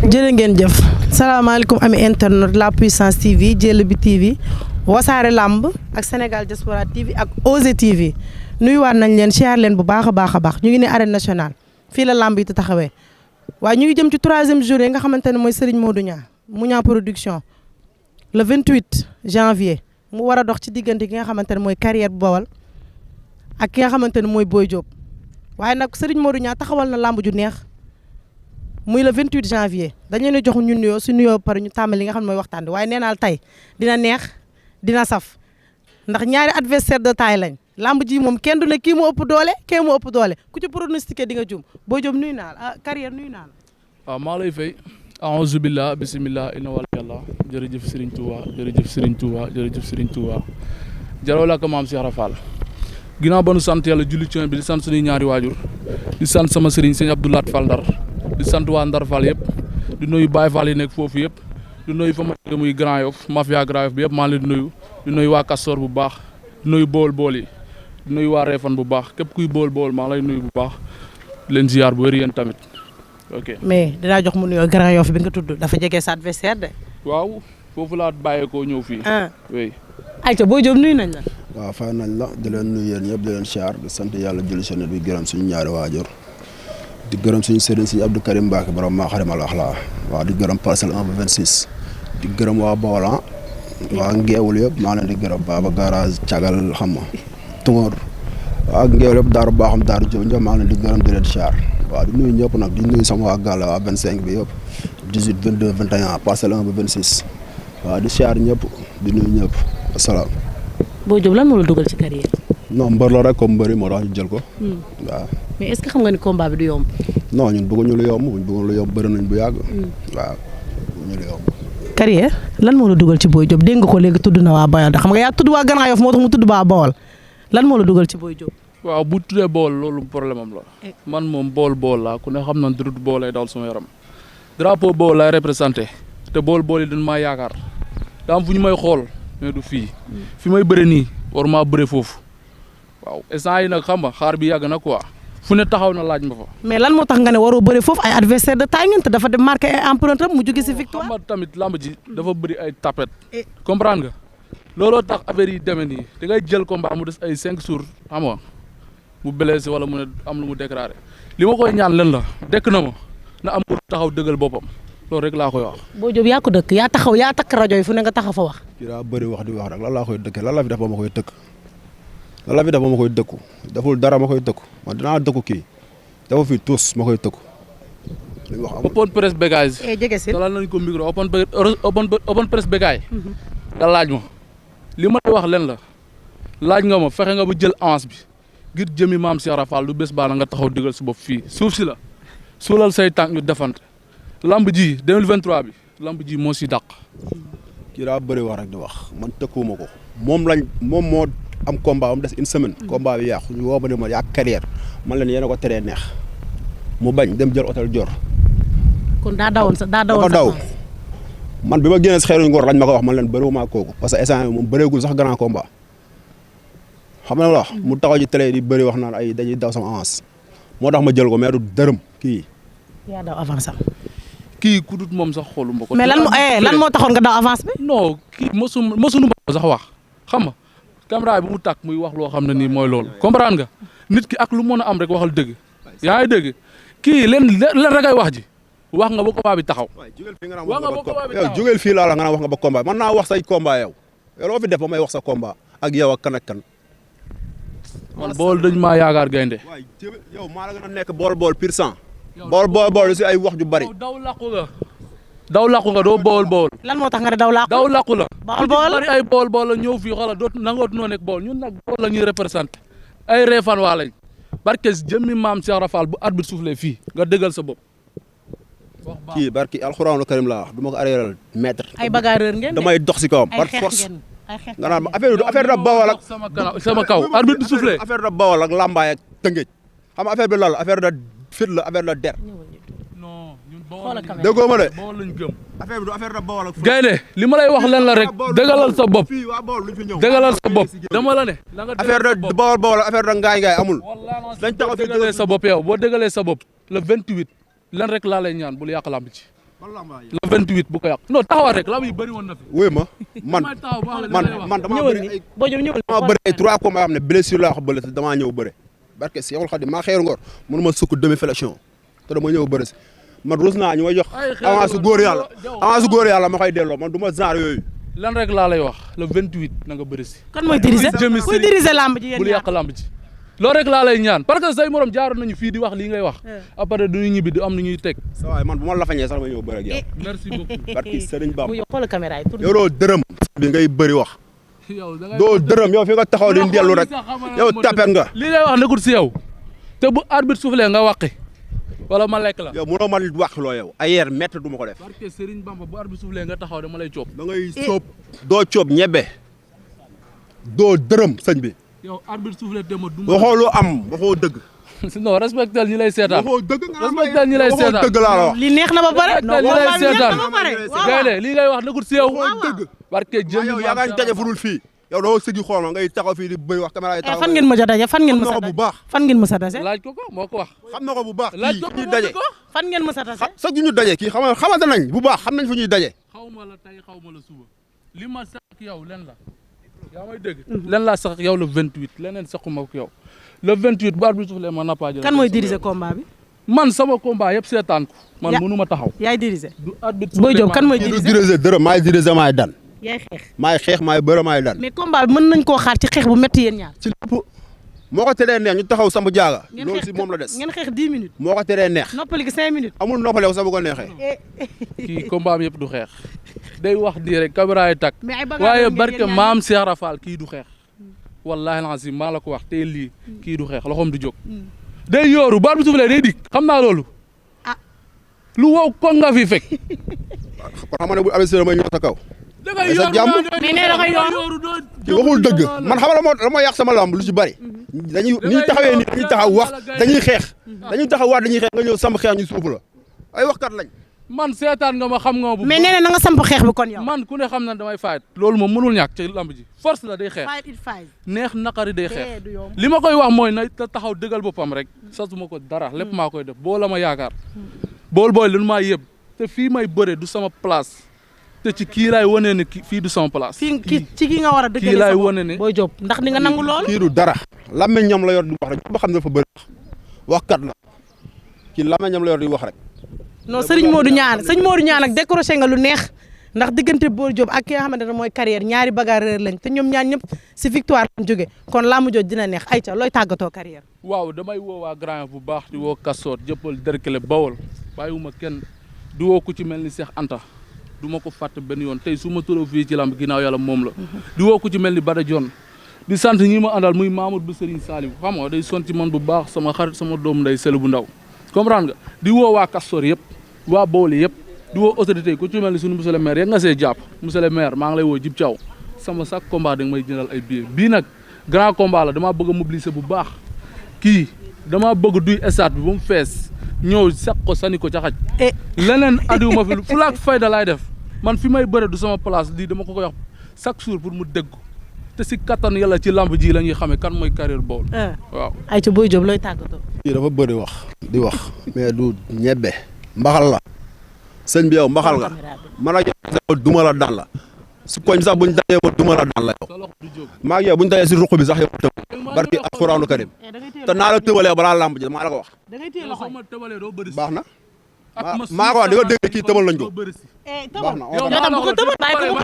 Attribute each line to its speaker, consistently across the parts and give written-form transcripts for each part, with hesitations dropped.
Speaker 1: jërë ngeen jëf salaamaaleykum ami internet la puissance TV Jël bi TV wasaare lamb ak Sénégal Diaspora TV ak Osé TV nuyuwaat nañ leen siyaar leen bu baax a baax ñu ngi ne arène nationale fii la lamb yi taxawee waaye ñu ngi jëm ci 3e journée nga xamante ne mooy Serigne Modou Niang Mouniang production le 28 janvier mu war a dox ci diggante ki nga xamante ne mooy carrière bu Bawal ak ki nga xamante ne mooy Boy Diop waaye nag Serigne Modou Niang taxawal na lamb ju neex. muy le 28 janvier dañ leen a jox ñu nuyoo su nuyoo pare ñu tàmbali li nga xam ne mooy waxtaan bi waaye nee naa tey dina neex dina saf ndax ñaari adversaire de taille lañ lamb ji moom kenn du ne kii mu ëpp doole kii mu ëpp doole ku ci pronostiqué di nga jum Boy Diop nuyu naa la carrière nuyu naa la.
Speaker 2: waaw maa lay fay. aouzu billah bismillah inna wal yàlla jërëjëf Serigne Touba jërëjëf Serigne Touba jërëjëf Serigne Touba jaroo la ko maam Cheikh Rafal ginnaaw ba nu sant yàlla julli ci bi di sant suñuy ñaari waajur di sant sama Serigne sëñ Abdoulaye Fall Ndar di sant waa Ndar Fall yëpp di nuyu Baye Fall yi nekk foofu yëpp di nuyu fa ma jóge muy Grand Yoff mafia Grand Yoff bi yëpp maa ngi leen di nuyu waa Castor bu baax di nuyu bool yi di nuyu waa Réfane bu baax képp kuy bool maa lay nuyu bu baax di leen ziar bu wér yéen tamit ok.
Speaker 1: mais dinaa jox mu nuyoo Grand Yoff bi nga tudd dafa jege sa adversaire de.
Speaker 2: waaw foofu laa bàyyeekoo ñëw fii. oui.
Speaker 1: ayca Boy Diop nuyu nañ la.
Speaker 3: waaw fay nañ la di leen nuyu yéen ñëpp di leen ziar di sant yàlla julli seen bi gërëm suñu ñaari waajur di gërëm suñu sëriñ suñu Abdou Karim Mbacke borom maa xarimal axlaa waaw di gërëm parcelle 1 ba 26 di gërëm waa Bawol waa Ngeewul yëpp maa leen di gërëm Baba Garage Cagal xam nga Tumor waa Ngeewul yëpp daaru baaxam daaru Diop ñoom maa leen di gërëm di leen siyaar waaw di nuyu ñëpp nag di nuyu sama waa Gàlle waa 25 bi yëpp 18 22 21 parcelle 1 ba 26 waaw di siyaar ñëpp di nuyu ñëpp asalaam.
Speaker 1: Boy Diop lan moo la dugal ci carrière.
Speaker 3: non mbër la rek comme mbëri moo tax ñu jël ko. waaw.
Speaker 1: mais est-ce que xam nga ni combat bi du yomb.
Speaker 3: non ñun bëgguñu lu yomb buñ bëggoon lu yomb bëri nañ bu yàgg. waaw bëgguñu lu yomb.
Speaker 1: carrière lan moo la dugal ci Boy Diop dégg nga ko léegi tudd na waa Bawol xam nga yaa tudd waa Grand Yoff moo tax mu tudd waa Bawol lan moo la dugal ci Boy Diop.
Speaker 2: waaw bu tuddee Bawol loolu problème am la. man moom Bawol laa ku ne xam na durut Bawol lay daal sama yaram drapeau Bawol lay représenté te Bawol yi dañ maa yaakaar daa am fu ñu may xool mais du fii fi may bëre nii war maa bëre foofu waaw instant yi nag xam nga xaar bi yàgg na quoi fu ne taxaw na laaj ma fa. mais
Speaker 1: lan moo tax nga ne waroo bëre foofu ay adversaire de taille ngeen te dafa dem marqué ay empreinte am mu jóge si victoire.
Speaker 2: xam nga tamit lamb ji dafa bëri ay tapet comprendre nga looloo tax affaire yi demee nii da ngay jël combat mu des ay 5 jours xam nga mu blessé wala mu ne am lu mu déclaré li ma koy ñaan len la dekk na ma na am ko taxaw dëggal boppam loolu rek laa koy wax.
Speaker 1: Boy Diop yaa ko dëkk yaa taxaw yaa takk rajo yi fu ne nga taxaw fa wax.
Speaker 3: kii daa bëri wax di wax rek lan laa koy dëkkee lan la fi def ba ma koy dëkk. lan la fi def ba ma koy dëkku deful dara ma koy dëkku man dinaa dëkku kii dafa fi tous ma koy dëkku. li wax amul
Speaker 2: open press Bécaye.
Speaker 1: jege si
Speaker 2: dalal nañ ko micro open press Bécaye. da laaj ma li ma lay wax len la laaj nga ma fexe nga ba jël avance bi ngir jëmi maam Cheikh Rafal lu bés baa nga taxaw digal si bopp fii suuf si la suulal say tànk ñu defante lamb ji 2023 bi lamb ji moo si dàq.
Speaker 3: kii daa bëri wax rek di wax man tëkkuwuma ko moom moo am combat am des une semaine. combat bi yàqu ñu woo ma ne ma yaa carrière man leen yéen a ko teree neex mu bañ dem jël hôtel Dior.
Speaker 1: kon daa dawoon sa
Speaker 3: daw man bi ma génnee si xeeru ngor lañ ma ko wax man leen bëriwuma kooku parce que instant moom bëreegul sax grand combat xam nga la wax mu taxaw ci télé di bëri wax naan ay dañuy daw sama avance moo tax ma jël ko mais du dërëm kii.
Speaker 1: yaa daw avance am.
Speaker 2: kii ku dut moom sax xooluma ko.
Speaker 1: mais lan moo taxoon nga daw avance bi.
Speaker 2: non kii mosuñu ma sax wax xam nga. caméra bi mu tàkk muy wax loo xam ne nii mooy loolu comprendre nga nit ki ak lu mën a am rek waxal dëgg yaa ngi dëgg kii leen rek ay wax ji wax nga ba combat bi taxaw. wax nga ba combat bi taxaw
Speaker 3: yow jógeel fii laa la nga naan wax nga ba combat man naa wax say combat yow loo fi def ba may wax sa combat ak yow ak kan ak kan.
Speaker 2: man Bawol dañ maa yaakaar gaynde.
Speaker 3: waay yow maa la gën a nekk bool pur sang. bool si ay wax ju bari.
Speaker 2: daw làqu nga doo Bawol.
Speaker 1: lan moo tax nga ne daw làqu
Speaker 2: la. Bawol bari ay Bawol la ñëw fii xoolal dootu nangootu noo nekk Bawol ñun nag Bawol la ñuy représenté ay Réfane waa lañ barke jëmmi maam Cheikh Rafal bu arbitre soufflé fii nga dëggal sa bopp.
Speaker 3: kii barki alxuraanu karim laa wax du ma ko arrêté mètre.
Speaker 1: ay bagarreur ngeen
Speaker 3: damay dox si kawam par force. nga naan ma affaire da Bawol ak
Speaker 2: sama kaw arbitre du soufflé.
Speaker 3: affaire da Bawol ak Lambaay ak Tëngéej xam nga affaire bi lan la affaire da fit la affaire da der. déggoo ma de.
Speaker 2: Bawol lañ gëm.
Speaker 3: affaire bi du affaire da Bawol ak.
Speaker 2: gaynde li ma lay wax leen la rek dëggalal sa bopp dëggalal sa bopp dama la ne.
Speaker 3: affaire da Bawol affaire da ngaay amul.
Speaker 2: dañ taxaw fi dëggalee sa bopp yow boo dëggalee sa bopp le 28 lan rek laa lay ñaan bul yàq lamb ci. le 28 bu ko yàq non taxawal rek lamb yi bëri woon na fi.
Speaker 3: wuy ma man damaa bëri ay 3 combats yoo xam ne blessure laa wax bële te damaa ñëw bëre barke Seexul Xadim maa xeeru ngor mënu ma sukk demi flexion te dama ñëw bëre si man rus naa ñu may jox avance góor yàlla ma koy delloo man du ma genre yooyu.
Speaker 2: lan rek laa lay wax le 28 na nga bëri si.
Speaker 1: kan mooy diriger kuy diriger lamb ji yéen
Speaker 2: bul yàq lamb ji. loolu rek laa lay ñaan parce que say morom jaaroon nañu fii di wax lii ngay wax. après du ñu ñibbi di am nu ñuy teg.
Speaker 3: sa waay man bu ma la fañee sax ma ñëw bëre ak yow.
Speaker 2: merci beaucoup.
Speaker 3: barki Sëriñ Bamba.
Speaker 1: yow xoolal caméra yi
Speaker 3: yow doo dërëm. bi ngay bëri wax. doo dërëm yow fi nga taxaw di dellu rek yow tapet nga.
Speaker 2: li ngay wax nekkul si yow te bu arbitre soufflé nga wàqi wala ma lekk la.
Speaker 3: yow mënoo ma wax loo yow ayeer métti du ma ko def.
Speaker 2: parce que Serigne Bamba bu arbitre soufflé nga taxaw dama lay coob.
Speaker 3: da ngay coob doo coob ñebe doo dërëm sëñ bi.
Speaker 2: yow arbitre soufflé dama du
Speaker 3: waxoo lu am waxoo dëgg.
Speaker 2: non respectel ñi lay seetaan.
Speaker 3: waxoo dëgg nga
Speaker 2: respectel ñi lay seetaan
Speaker 3: waxoo dëgg laa la wax.
Speaker 1: li neex na ba pare.
Speaker 2: non ñi lay seetaan gaynde lii ngay wax nekkul si yow.
Speaker 3: waxoo dëgg.
Speaker 2: parce que jël
Speaker 3: yow yaa ngi daje fudul fii. yow doo sëggi xool ma ngay taxaw fii di bëy wax caméra yi taxaw.
Speaker 1: fan ngeen mës a daje fan ngeen mës a daje
Speaker 3: bu baax.
Speaker 1: fan ngeen mës a daje.
Speaker 2: laaj ko moo ko wax.
Speaker 3: xam na ko bu baax.
Speaker 2: laaj ko
Speaker 3: ñuy daje.
Speaker 1: fan ngeen mës a daje.
Speaker 3: sax ñu daje kii xamante nañ bu baax xam nañ fu ñuy daje.
Speaker 2: xaw ma la tey xaw ma la suba li ma sax ak yow len la yaa may dégg. len laa sax ak yow le 28 leneen saxuma ak yow le 28 bu arbitre soufflé ma nappaaje.
Speaker 1: kan mooy diriger combat bi.
Speaker 2: man sama combat yëpp seetaan ko. man mënu ma taxaw.
Speaker 1: yaay diriger.
Speaker 2: du arbitre
Speaker 1: Boy Diop kan mooy
Speaker 3: diriger dërëm maay diriger maay dan.
Speaker 1: yaay xeex.
Speaker 3: maay xeex maay bëre maay dan.
Speaker 1: mais combat bi mën nañ koo xaar ci xeex bu métti yéen ñaar.
Speaker 3: ci lépp moo ko teree neex ñu taxaw samp jaaga. loolu si moom la des.
Speaker 1: ngeen xeex 10 minutes.
Speaker 3: moo ko teree neex.
Speaker 1: noppali gi 5 minutes.
Speaker 3: amul noppaleeku sax bu ko neexee.
Speaker 2: kii combat bi yëpp du xeex day wax di rek caméra yi takk.
Speaker 1: mais ay bagages
Speaker 2: waaye barke maam Cheikh Rafal kii du xeex. wallahi alazim maa la ko wax tey lii kii du xeex loxoom du jóg. day yooru baat bi suuflee day dikk xam naa loolu. lu wow ko nga fi fekk.
Speaker 3: kon xam nga ne bu amee séeréer may ñëw sa kaw.
Speaker 2: da ngay yooru
Speaker 1: mais nee da ngay yooru.
Speaker 3: kii waxul dëgg man xam nga la moo yàq sama lamb lu ci bari. dañuy ni ñu taxawee nii dañuy taxaw wax dañuy xeex. dañuy taxaw waat dañuy xeex nga ñëw samp xeex ñu suuf la ay waxkat lañ.
Speaker 2: man seetaan nga ma xam nga ma bu
Speaker 1: mais nee na nga samp xeex bi kon yow.
Speaker 2: man ku ne xam na damay fight loolu moom mënul ñàkk ci lamb ji force la day xeex.
Speaker 1: fight it fight.
Speaker 2: neex naqari day xeex li ma koy wax mooy na taxaw dëggal boppam rek sasuma ko dara lépp maa koy def boo la ma yaakaar bool booy lu maa yëb te fii may bëre du sama place te ci kii laay wane ne fii du sama place.
Speaker 1: fii ci kii nga war a dëggale
Speaker 2: kii laay wane ne
Speaker 1: Boy Diop ndax di nga nangu lool.
Speaker 3: kii du dara làmmiñ ñam la yor di wax rek ba xam ne dafa bëri waxkat la kii làmmiñ ñam la yor di wax rek.
Speaker 1: non Serigne Modou Niang ak décroché nga lu neex ndax diggante Boy Diop ak ki nga xamante ne mooy carrière ñaari bagarreur lañ te ñoom ñaar ñëpp si victoire lañ jóge kon laamu jooj dina neex ayca looy tàggatoo carrière.
Speaker 2: waaw damay woo waa Grand bu baax di woo Kassoor jëppal Derkele Bawol bàyyiwuma kenn di woo ku ci mel ni Cheikh Anta du ma ko fàtte benn yoon tey su ma turoo fii ci lamb ginnaaw yàlla moom la di woo ku ci mel ni Bada Dione di sant ñi ma àndal muy Mamoud bu Serigne Saliou xam nga day son ci man bu baax sama xarit sama doomu nday selu bu ndaw comprendre nga di woo waa Kassoor yëpp waa Bawol yëpp di woo autorité yi ku ci mel ni suñu monsieur le maire yeg nga see jàpp monsieur le maire maa ngi lay woo Jib Thiaw sama chaque combat da nga may jëndal ay billets bii nag grand combat la damaa bëgg a mobiliser bu baax kii damaa bëgg duy stade bi ba mu fees ñëw sax ko sani ko ca xaj leneen adiwuma fi fu laak fayda laay def man fi may bëre du sama place lii dama ko koy wax chaque jour pour mu dégg te si kattan yàlla ci lamb ji la ñuy xamee kan mooy carrière Bawol waaw
Speaker 1: ayca Boy Diop looy tàggatoo.
Speaker 3: kii dafa bëri wax di wax mais du ñebbe mbaxal la sëñ bi yow mbaxal nga man ak yow duma la daan la si koñ sax buñ dajee ma duma la daan la yow maa ngi yow buñ dajee si ruq bi sax yow tëb barki alxuraanu karim te naa la tëbalee balaa lamb ji maa la ko wax baax na maa ko wax di nga dégg kii tëbal lañ ko baax na
Speaker 1: bu ko tëbal bàyyi ko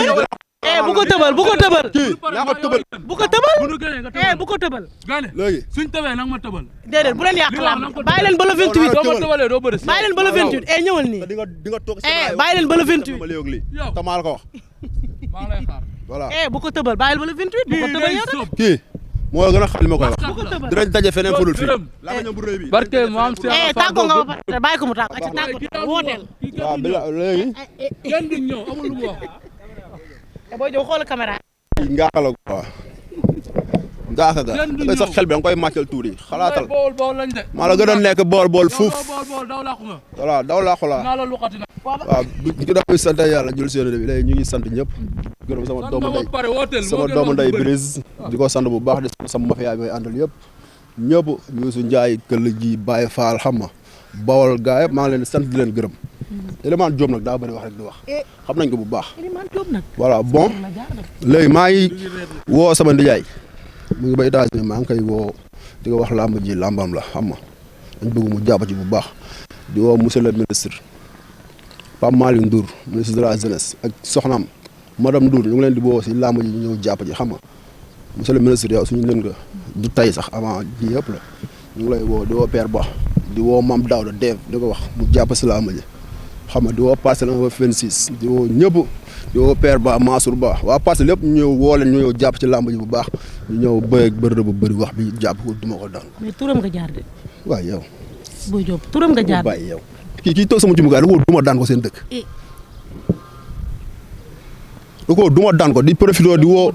Speaker 1: bu ko tëbal bu ko tëbal
Speaker 3: kii naa ko tëbal
Speaker 1: bu ko tëbal bu ko tëbal
Speaker 3: léegi
Speaker 2: suñ tëbee nag ma tëbal
Speaker 1: déedéet bu leen yàq lamb bàyyi leen ba le 28
Speaker 2: doo ma tëbalee doo bëri si
Speaker 1: bàyyi leen ba le 28 ñëwal nii
Speaker 3: di nga toog
Speaker 1: bàyyi leen ba le 28
Speaker 3: ma léegi lii te maa la ko wax
Speaker 2: maa lay xaar
Speaker 3: voilà
Speaker 1: bu ko tëbal bàyyi leen ba le 28 bu ko tëbal yow
Speaker 3: kii moo gën a xam li ma koy wax
Speaker 1: bu ko tëbal
Speaker 3: dinañ daje feneen fudul fii la nga ñëw bu rëy bi
Speaker 2: barke maam Cheikh
Speaker 1: tàggoo nga ba pare bàyyi ko mu tàgg ci tàgg wooteel
Speaker 3: waaw bi léegi
Speaker 2: kenn duñ ñëw amul lu mu wax
Speaker 1: Boy Diop xool caméra
Speaker 3: ngaaka la quoi ngaaka ga da sax xel bi da nga koy màccal tuuti xalaatal
Speaker 2: Bawol lañ de
Speaker 3: maa la gën a nekk bool fuuf
Speaker 2: Bawol daw làqu nga
Speaker 3: voilà daw laaxu la
Speaker 2: naa la luqati nag
Speaker 3: waaw bi dañuy sant yàlla jul seen bi léegi ñu ngi sant ñëpp gërëm sama doomu nday Brise di ko sant bu baax di sant sama mafia bi may àndal yëpp ñëpp Youssou Ndiaye këll ji Baye Fall xam nga Bawol gaa yëpp maa ngi leen di sant di leen gërëm Elimane Diop nag daa bëri wax rek di wax xam nañ ko bu baax.
Speaker 1: Elimane Diop nag.
Speaker 3: voilà bon léegi maa ngi woo sama ndiyaay mu ngi ba États-Unis maa ngi koy woo di ko wax làmb ji làmbam la xam nga dañ bëgg mu jàpp ci bu baax di woo monsieur le ministre Pape Malick Ndour ministre de la jeunesse ak soxnaam madame Ndour ñu ngi leen di woo si làmb ji ñu ñëw jàpp ci xam nga monsieur le ministre yow suñu leen nga du tay sax avant ji yëpp la ñu ngi lay woo di woo Père Ba di woo Mame Daouda Dev di ko wax mu jàpp si làmb ji xam nga di woo Parcelles 1 ba 26 di woo ñëpp di woo Père Ba Mansour Ba waa Parcelles lépp ñu ñëw woo leen ñu ñëw jàpp ci làmb ji bu baax ñu ñëw bëy ak bëri bu bëri wax bi jàpp ko duma ko daan.
Speaker 1: mais turam nga jaar de.
Speaker 3: waaw yow.
Speaker 1: Boy Diop turam nga jaar de
Speaker 3: bàyyi yow. kii toog sama jumukaay da koo duma daan ko seen dëkk. da koo duma daan ko di profité di woo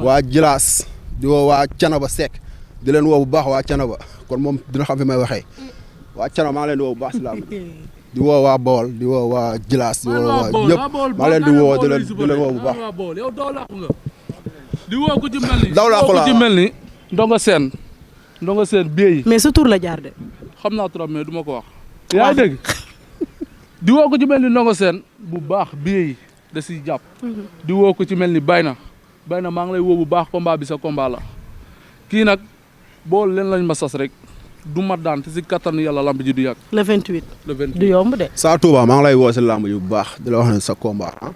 Speaker 3: waa Jilaas di woo waa Canaba Seck di leen woo bu baax waa Canaba kon moom dina xam fi may waxee waa Canaba maa ngi leen di woo bu baax si làmb di woo waa Bawol di woo waa Jilaas di woo waa ñëpp maa leen di woo di leen woo bu baax.
Speaker 2: di woo ku ci mel ni.
Speaker 3: daw laa ko la
Speaker 2: ku ci mel ni. Ndongo Sène Biéy.
Speaker 1: mais sa tur la jaar de.
Speaker 2: xam naa trop mais du ma ko wax. yaa ngi dégg di woo ko ci mel ni Ndongo Sène bu baax Biéy da siy jàpp. di woo ko ci mel ni Bayna maa ngi lay woo bu baax combat bi sa combat la kii nag bool leen lañ ma sas rek du ma daan te si kattanu yàlla lamb ji du yàgg.
Speaker 1: le 28.
Speaker 2: le 28
Speaker 1: du yomb de.
Speaker 3: Sa Touba maa ngi lay woo si lamb ji bu baax di la wax ne sa combat ah.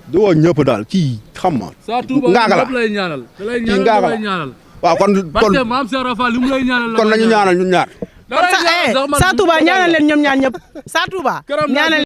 Speaker 3: di woo ñëpp daal kii xam ma.
Speaker 2: Sa Touba ñëpp lay ñaanal.
Speaker 3: kii ngaaga la waaw kon
Speaker 2: parce que maam Cheikh Rafa li mu lay ñaanal
Speaker 3: kon nañu ñaanal ñun ñaar.
Speaker 1: Sa Touba ñaanal leen ñoom ñaar ñëpp Sa Touba ñaanal